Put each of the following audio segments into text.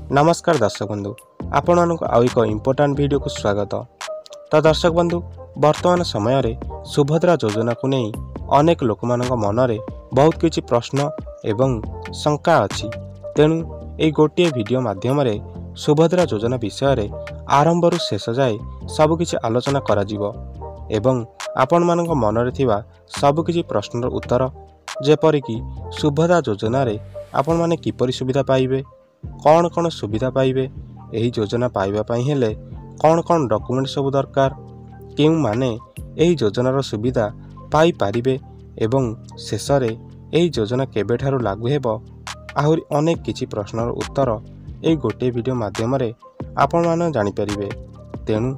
ନମସ୍କାର ଦର୍ଶକ ବନ୍ଧୁ, ଆପଣମାନଙ୍କୁ ଆଉ ଏକ ଇମ୍ପୋର୍ଟାଣ୍ଟ ଭିଡ଼ିଓକୁ ସ୍ୱାଗତ। ତ ଦର୍ଶକ ବନ୍ଧୁ, ବର୍ତ୍ତମାନ ସମୟରେ ସୁଭଦ୍ରା ଯୋଜନାକୁ ନେଇ ଅନେକ ଲୋକମାନଙ୍କ ମନରେ ବହୁତ କିଛି ପ୍ରଶ୍ନ ଏବଂ ଶଙ୍କା ଅଛି। ତେଣୁ ଏହି ଗୋଟିଏ ଭିଡ଼ିଓ ମାଧ୍ୟମରେ ସୁଭଦ୍ରା ଯୋଜନା ବିଷୟରେ ଆରମ୍ଭରୁ ଶେଷ ଯାଏ ସବୁକିଛି ଆଲୋଚନା କରାଯିବ ଏବଂ ଆପଣମାନଙ୍କ ମନରେ ଥିବା ସବୁକିଛି ପ୍ରଶ୍ନର ଉତ୍ତର, ଯେପରିକି ସୁଭଦ୍ରା ଯୋଜନାରେ ଆପଣମାନେ କିପରି ସୁବିଧା ପାଇବେ, କ'ଣ କ'ଣ ସୁବିଧା ପାଇବେ, ଏହି ଯୋଜନା ପାଇବା ପାଇଁ ହେଲେ କ'ଣ କ'ଣ ଡକୁମେଣ୍ଟ ସବୁ ଦରକାର, କେଉଁମାନେ ଏହି ଯୋଜନାର ସୁବିଧା ପାଇପାରିବେ ଏବଂ ଶେଷରେ ଏହି ଯୋଜନା କେବେଠାରୁ ଲାଗୁ ହେବ, ଆହୁରି ଅନେକ କିଛି ପ୍ରଶ୍ନର ଉତ୍ତର ଏହି ଗୋଟିଏ ଭିଡ଼ିଓ ମାଧ୍ୟମରେ ଆପଣମାନେ ଜାଣିପାରିବେ। ତେଣୁ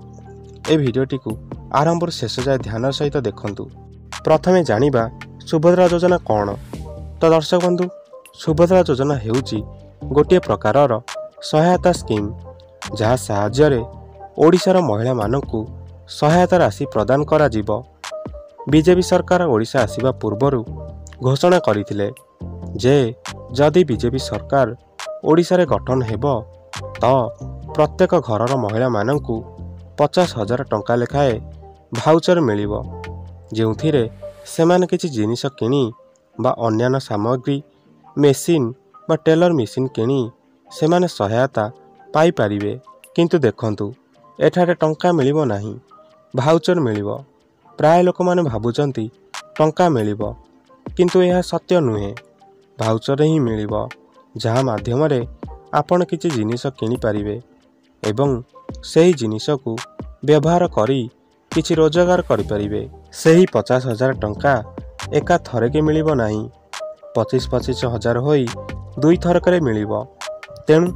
ଏ ଭିଡ଼ିଓଟିକୁ ଆରମ୍ଭରୁ ଶେଷ ଯାଏ ଧ୍ୟାନ ସହିତ ଦେଖନ୍ତୁ। ପ୍ରଥମେ ଜାଣିବା ସୁଭଦ୍ରା ଯୋଜନା କ'ଣ। ତ ଦର୍ଶକ ବନ୍ଧୁ, ସୁଭଦ୍ରା ଯୋଜନା ହେଉଛି ଗୋଟିଏ ପ୍ରକାରର ସହାୟତା ସ୍କିମ୍, ଯାହା ସାହାଯ୍ୟରେ ଓଡ଼ିଶାର ମହିଳାମାନଙ୍କୁ ସହାୟତା ରାଶି ପ୍ରଦାନ କରାଯିବ। ବିଜେପି ସରକାର ଓଡ଼ିଶା ଆସିବା ପୂର୍ବରୁ ଘୋଷଣା କରିଥିଲେ ଯେ ଯଦି ବିଜେପି ସରକାର ଓଡ଼ିଶାରେ ଗଠନ ହେବ ତ ପ୍ରତ୍ୟେକ ଘରର ମହିଳାମାନଙ୍କୁ 50,000 ଟଙ୍କା ଲେଖାଏଁ ଭାଉଚର ମିଳିବ, ଯେଉଁଥିରେ ସେମାନେ କିଛି ଜିନିଷ କିଣି ବା ଅନ୍ୟାନ୍ୟ ସାମଗ୍ରୀ, ମେସିନ୍ ବା ଟେଲର ମେସିନ୍ କିଣି ସେମାନେ ସହାୟତା ପାଇପାରିବେ। କିନ୍ତୁ ଦେଖନ୍ତୁ, ଏଠାରେ ଟଙ୍କା ମିଳିବ ନାହିଁ, ଭାଉଚର ମିଳିବ। ପ୍ରାୟ ଲୋକମାନେ ଭାବୁଛନ୍ତି ଟଙ୍କା ମିଳିବ, କିନ୍ତୁ ଏହା ସତ୍ୟ ନୁହେଁ। ଭାଉଚର ହିଁ ମିଳିବ, ଯାହା ମାଧ୍ୟମରେ ଆପଣ କିଛି ଜିନିଷ କିଣିପାରିବେ ଏବଂ ସେହି ଜିନିଷକୁ ବ୍ୟବହାର କରି କିଛି ରୋଜଗାର କରିପାରିବେ। ସେହି 50,000 ଟଙ୍କା ଏକା ଥରକେ ମିଳିବ ନାହିଁ, 25 25 ହଜାର ହୋଇ ଦୁଇ ଥରକରେ ମିଳିବ। ତେଣୁ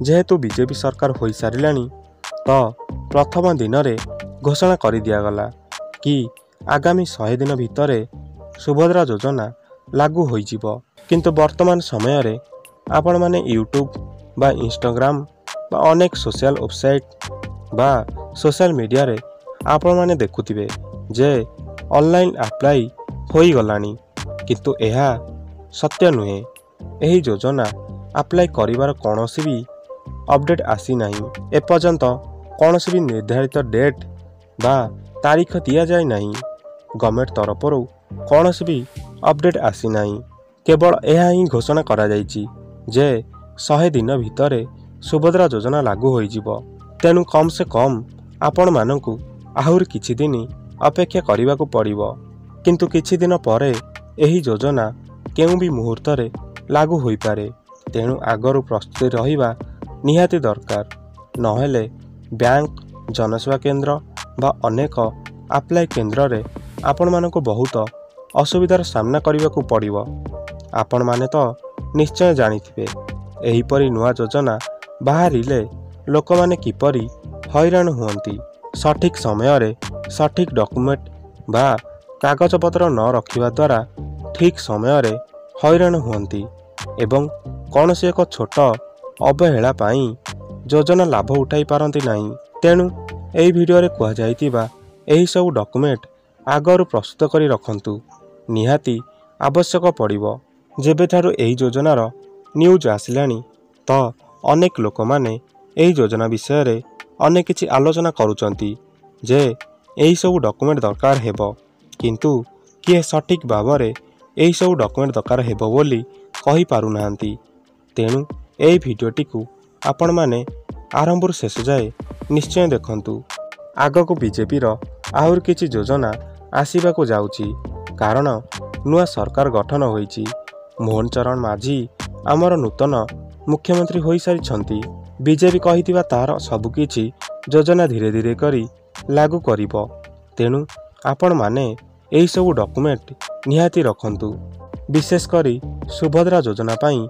ଯେହେତୁ ବିଜେପି ସରକାର ହୋଇସାରିଲାଣି, ତ ପ୍ରଥମ ଦିନରେ ଘୋଷଣା କରିଦିଆଗଲା କି ଆଗାମୀ 100 ଦିନ ଭିତରେ ସୁଭଦ୍ରା ଯୋଜନା ଲାଗୁ ହୋଇଯିବ। କିନ୍ତୁ ବର୍ତ୍ତମାନ ସମୟରେ ଆପଣମାନେ ୟୁଟ୍ୟୁବ୍ ବା ଇନଷ୍ଟାଗ୍ରାମ ବା ଅନେକ ସୋସିଆଲ ୱେବସାଇଟ୍ ବା ସୋସିଆଲ ମିଡ଼ିଆରେ ଆପଣମାନେ ଦେଖୁଥିବେ ଯେ ଅନଲାଇନ୍ ଆପ୍ଲାଇ ହୋଇଗଲାଣି, କିନ୍ତୁ ଏହା ସତ୍ୟ ନୁହେଁ। ଏହି ଯୋଜନା ଆପ୍ଲାଏ କରିବାର କୌଣସି ବି ଅପଡ଼େଟ୍ ଆସିନାହିଁ। ଏପର୍ଯ୍ୟନ୍ତ କୌଣସି ବି ନିର୍ଦ୍ଧାରିତ ଡେଟ୍ ବା ତାରିଖ ଦିଆଯାଇ ନାହିଁ। ଗଭର୍ଣ୍ଣମେଣ୍ଟ ତରଫରୁ କୌଣସି ବି ଅପଡ଼େଟ୍ ଆସିନାହିଁ। କେବଳ ଏହା ହିଁ ଘୋଷଣା କରାଯାଇଛି ଯେ 100 ଦିନ ଭିତରେ ସୁଭଦ୍ରା ଯୋଜନା ଲାଗୁ ହୋଇଯିବ। ତେଣୁ କମ୍ ସେ କମ୍ ଆପଣମାନଙ୍କୁ ଆହୁରି କିଛି ଦିନ ଅପେକ୍ଷା କରିବାକୁ ପଡ଼ିବ। କିନ୍ତୁ କିଛି ଦିନ ପରେ ଏହି ଯୋଜନା କେଉଁ ବି ମୁହୂର୍ତ୍ତରେ ଲାଗୁ ହୋଇପାରେ। ତେଣୁ ଆଗରୁ ପ୍ରସ୍ତୁତି ରହିବା ନିହାତି ଦରକାର, ନହେଲେ ବ୍ୟାଙ୍କ, ଜନସେବା କେନ୍ଦ୍ର ବା ଅନେକ ଆପ୍ଲାଏ କେନ୍ଦ୍ରରେ ଆପଣମାନଙ୍କୁ ବହୁତ ଅସୁବିଧାର ସାମ୍ନା କରିବାକୁ ପଡ଼ିବ। ଆପଣମାନେ ତ ନିଶ୍ଚୟ ଜାଣିଥିବେ ଏହିପରି ନୂଆ ଯୋଜନା ବାହାରିଲେ ଲୋକମାନେ କିପରି ହଇରାଣ ହୁଅନ୍ତି। ସଠିକ୍ ସମୟରେ ସଠିକ୍ ଡକୁମେଣ୍ଟ ବା କାଗଜପତ୍ର ନ ରଖିବା ଦ୍ୱାରା ଠିକ୍ ସମୟରେ ହଇରାଣ ହୁଅନ୍ତି ଏବଂ କୌଣସି ଏକ ଛୋଟ ଅବହେଳା ପାଇଁ ଯୋଜନା ଲାଭ ଉଠାଇ ପାରନ୍ତି ନାହିଁ। ତେଣୁ ଏହି ଭିଡ଼ିଓରେ କୁହାଯାଇଥିବା ଏହିସବୁ ଡକୁମେଣ୍ଟ ଆଗରୁ ପ୍ରସ୍ତୁତ କରି ରଖନ୍ତୁ, ନିହାତି ଆବଶ୍ୟକ ପଡ଼ିବ। ଯେବେଠାରୁ ଏହି ଯୋଜନାର ନ୍ୟୁଜ୍ ଆସିଲାଣି ତ ଅନେକ ଲୋକମାନେ ଏହି ଯୋଜନା ବିଷୟରେ ଅନେକ କିଛି ଆଲୋଚନା କରୁଛନ୍ତି ଯେ ଏହିସବୁ ଡକୁମେଣ୍ଟ ଦରକାର ହେବ, କିନ୍ତୁ କିଏ ସଠିକ୍ ଭାବରେ ଏହିସବୁ ଡକୁମେଣ୍ଟ ଦରକାର ହେବ ବୋଲି କହିପାରୁନାହାନ୍ତି। ତେଣୁ ଏହି ଭିଡ଼ିଓଟିକୁ ଆପଣମାନେ ଆରମ୍ଭରୁ ଶେଷ ଯାଏ ନିଶ୍ଚୟ ଦେଖନ୍ତୁ। ଆଗକୁ ବିଜେପିର ଆହୁରି କିଛି ଯୋଜନା ଆସିବାକୁ ଯାଉଛି, କାରଣ ନୂଆ ସରକାର ଗଠନ ହୋଇଛି। ମୋହନ ଚରଣ ମାଝୀ ଆମର ନୂତନ ମୁଖ୍ୟମନ୍ତ୍ରୀ ହୋଇସାରିଛନ୍ତି। ବିଜେପି କହିଥିବା ତାହାର ସବୁକିଛି ଯୋଜନା ଧୀରେ ଧୀରେ କରି ଲାଗୁ କରିବ। ତେଣୁ ଆପଣମାନେ ଏହିସବୁ ଡକୁମେଣ୍ଟ ନିହାତି ରଖନ୍ତୁ। ବିଶେଷ କରି ସୁଭଦ୍ରା ଯୋଜନା ପାଇଁ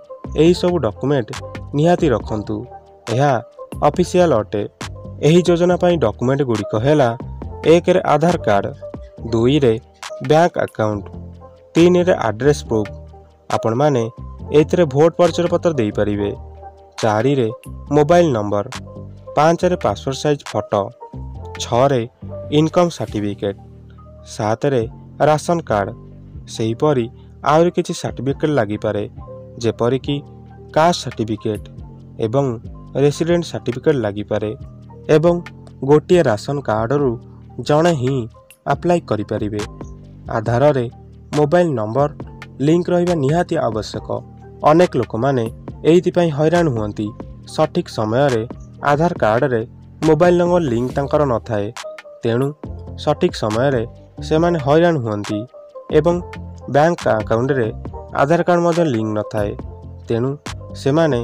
ଏହିସବୁ ଡକୁମେଣ୍ଟ ନିହାତି ରଖନ୍ତୁ, ଏହା ଅଫିସିଆଲ ଅଟେ। ଏହି ଯୋଜନା ପାଇଁ ଡକୁମେଣ୍ଟ ଗୁଡ଼ିକ ହେଲା: 1ରେ ଆଧାର କାର୍ଡ଼, 2ରେ ବ୍ୟାଙ୍କ ଆକାଉଣ୍ଟ, 3ରେ ଆଡ୍ରେସ୍ ପ୍ରୁଫ୍, ଆପଣମାନେ ଏଥିରେ ଭୋଟ ପରିଚୟ ପତ୍ର ଦେଇପାରିବେ, 4ରେ ମୋବାଇଲ ନମ୍ବର, 5ରେ ପାସପୋର୍ଟ ସାଇଜ୍ ଫଟୋ, 6ରେ ଇନକମ୍ ସାର୍ଟିଫିକେଟ୍, 7ରେ ରାସନ କାର୍ଡ଼। ସେହିପରି ଆହୁରି କିଛି ସାର୍ଟିଫିକେଟ୍ ଲାଗିପାରେ, ଯେପରିକି କାଷ୍ଟ ସାର୍ଟିଫିକେଟ୍ ଏବଂ ରେସିଡେଣ୍ଟ ସାର୍ଟିଫିକେଟ୍ ଲାଗିପାରେ ଏବଂ ଗୋଟିଏ ରାସନ କାର୍ଡ଼ରୁ ଜଣେ ହିଁ ଆପ୍ଲାଏ କରିପାରିବେ। ଆଧାରରେ ମୋବାଇଲ ନମ୍ବର ଲିଙ୍କ ରହିବା ନିହାତି ଆବଶ୍ୟକ। ଅନେକ ଲୋକମାନେ ଏଇଥିପାଇଁ ହଇରାଣ ହୁଅନ୍ତି, ସଠିକ୍ ସମୟରେ ଆଧାର କାର୍ଡ଼ରେ ମୋବାଇଲ ନମ୍ବର ଲିଙ୍କ ତାଙ୍କର ନଥାଏ। ତେଣୁ ସଠିକ୍ ସମୟରେ ସେମାନେ ହଇରାଣ ହୁଅନ୍ତି ଏବଂ ବ୍ୟାଙ୍କ ଆକାଉଣ୍ଟରେ ଆଧାର କାର୍ଡ଼ ମଧ୍ୟ ଲିଙ୍କ ନଥାଏ, ତେଣୁ ସେମାନେ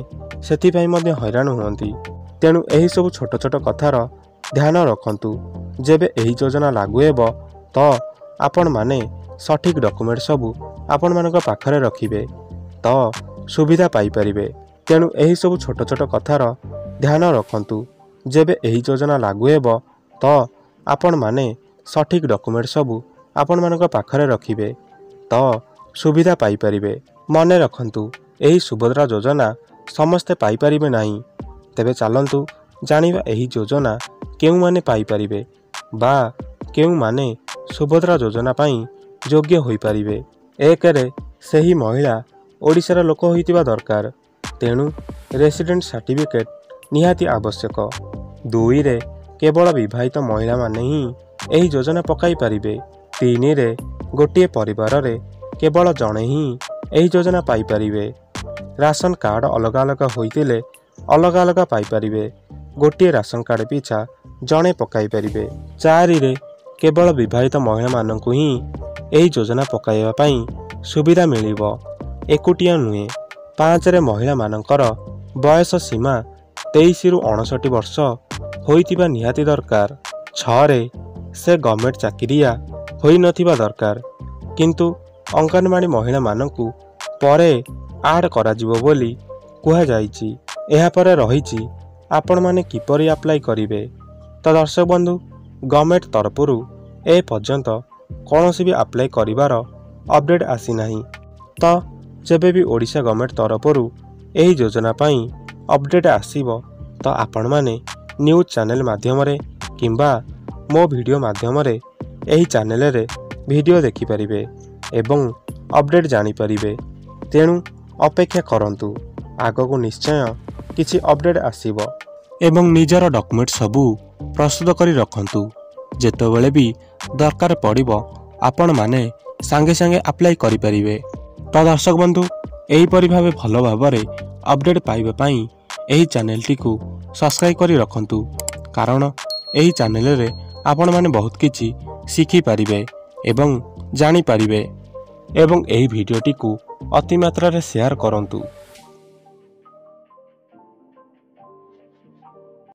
ସେଥିପାଇଁ ମଧ୍ୟ ହଇରାଣ ହୁଅନ୍ତି। ତେଣୁ ଏହିସବୁ ଛୋଟ ଛୋଟ କଥାର ଧ୍ୟାନ ରଖନ୍ତୁ। ଯେବେ ଏହି ଯୋଜନା ଲାଗୁ ହେବ ତ ଆପଣମାନେ ସଠିକ୍ ଡକୁମେଣ୍ଟ ସବୁ ଆପଣମାନଙ୍କ ପାଖରେ ରଖିବେ ତ ସୁବିଧା ପାଇପାରିବେ। ତେଣୁ ଏହିସବୁ ଛୋଟ ଛୋଟ କଥାର ଧ୍ୟାନ ରଖନ୍ତୁ। ଯେବେ ଏହି ଯୋଜନା ଲାଗୁ ହେବ ତ ଆପଣମାନେ ସଠିକ୍ ଡକୁମେଣ୍ଟ ସବୁ ଆପଣମାନଙ୍କ ପାଖରେ ରଖିବେ ତ ସୁବିଧା ପାଇପାରିବେ। ମନେ ରଖନ୍ତୁ, ଏହି ସୁଭଦ୍ରା ଯୋଜନା ସମସ୍ତେ ପାଇପାରିବେ ନାହିଁ। ତେବେ ଚାଲନ୍ତୁ ଜାଣିବା ଏହି ଯୋଜନା କେଉଁମାନେ ପାଇପାରିବେ ବା କେଉଁମାନେ ସୁଭଦ୍ରା ଯୋଜନା ପାଇଁ ଯୋଗ୍ୟ ହୋଇପାରିବେ। 1ରେ ସେହି ମହିଳା ଓଡ଼ିଶାର ଲୋକ ହୋଇଥିବା ଦରକାର, ତେଣୁ ରେସିଡେଣ୍ଟ ସାର୍ଟିଫିକେଟ୍ ନିହାତି ଆବଶ୍ୟକ। 2ରେ କେବଳ ବିବାହିତ ମହିଳାମାନେ ହିଁ ଏହି ଯୋଜନା ପକାଇ ପାରିବେ। 3ରେ ଗୋଟିଏ ପରିବାରରେ କେବଳ ଜଣେ ହିଁ ଏହି ଯୋଜନା ପାଇପାରିବେ। ରାସନ କାର୍ଡ଼ ଅଲଗା ଅଲଗା ହୋଇଥିଲେ ଅଲଗା ଅଲଗା ପାଇପାରିବେ। ଗୋଟିଏ ରାସନ କାର୍ଡ଼ ପିଛା ଜଣେ ପକାଇ ପାରିବେ। 4ରେ କେବଳ ବିବାହିତ ମହିଳାମାନଙ୍କୁ ହିଁ ଏହି ଯୋଜନା ପକାଇବା ପାଇଁ ସୁବିଧା ମିଳିବ, ଏକୁଟିଆ ନୁହେଁ। 5ରେ ମହିଳାମାନଙ୍କର ବୟସ ସୀମା 23ରୁ 59 ବର୍ଷ ହୋଇଥିବା ନିହାତି ଦରକାର। 6ରେ ସେ ଗଭର୍ଣ୍ଣମେଣ୍ଟ ଚାକିରିଆ ହୋଇନଥିବା ଦରକାର, କିନ୍ତୁ ଅଙ୍ଗନବାଡ଼ି ମହିଳାମାନଙ୍କୁ ପରେ ଆଡ଼୍ କରାଯିବ ବୋଲି କୁହାଯାଇଛି। ଏହାପରେ ରହିଛି ଆପଣମାନେ କିପରି ଆପ୍ଲାଏ କରିବେ। ତ ଦର୍ଶକ ବନ୍ଧୁ, ଗଭର୍ଣ୍ଣମେଣ୍ଟ ତରଫରୁ ଏ ପର୍ଯ୍ୟନ୍ତ କୌଣସି ବି ଆପ୍ଲାଏ କରିବାର ଅପଡ଼େଟ୍ ଆସିନାହିଁ। ତ ଯେବେ ବି ଓଡ଼ିଶା ଗଭର୍ଣ୍ଣମେଣ୍ଟ ତରଫରୁ ଏହି ଯୋଜନା ପାଇଁ ଅପଡ଼େଟ୍ ଆସିବ ତ ଆପଣମାନେ ନ୍ୟୁଜ୍ ଚ୍ୟାନେଲ୍ ମାଧ୍ୟମରେ କିମ୍ବା ମୋ ଭିଡ଼ିଓ ମାଧ୍ୟମରେ ଏହି ଚ୍ୟାନେଲରେ ଭିଡ଼ିଓ ଦେଖିପାରିବେ ଏବଂ ଅପଡ଼େଟ୍ ଜାଣିପାରିବେ। ତେଣୁ ଅପେକ୍ଷା କରନ୍ତୁ, ଆଗକୁ ନିଶ୍ଚୟ କିଛି ଅପଡ଼େଟ୍ ଆସିବ ଏବଂ ନିଜର ଡକୁମେଣ୍ଟ ସବୁ ପ୍ରସ୍ତୁତ କରି ରଖନ୍ତୁ। ଯେତେବେଳେ ବି ଦରକାର ପଡ଼ିବ ଆପଣମାନେ ସାଙ୍ଗେ ସାଙ୍ଗେ ଆପ୍ଲାଏ କରିପାରିବେ। ତ ଦର୍ଶକ ବନ୍ଧୁ, ଏହିପରି ଭାବେ ଭଲ ଭାବରେ ଅପଡ଼େଟ୍ ପାଇବା ପାଇଁ ଏହି ଚ୍ୟାନେଲଟିକୁ ସବସ୍କ୍ରାଇବ୍ କରି ରଖନ୍ତୁ, କାରଣ ଏହି ଚ୍ୟାନେଲରେ ଆପଣମାନେ ବହୁତ କିଛି ଶିଖିପାରିବେ ଏବଂ ଜାଣିପାରିବେ। ଏବଂ ଏହି ଭିଡ଼ିଓଟିକୁ ଅତିମାତ୍ରାରେ ସେୟାର କରନ୍ତୁ।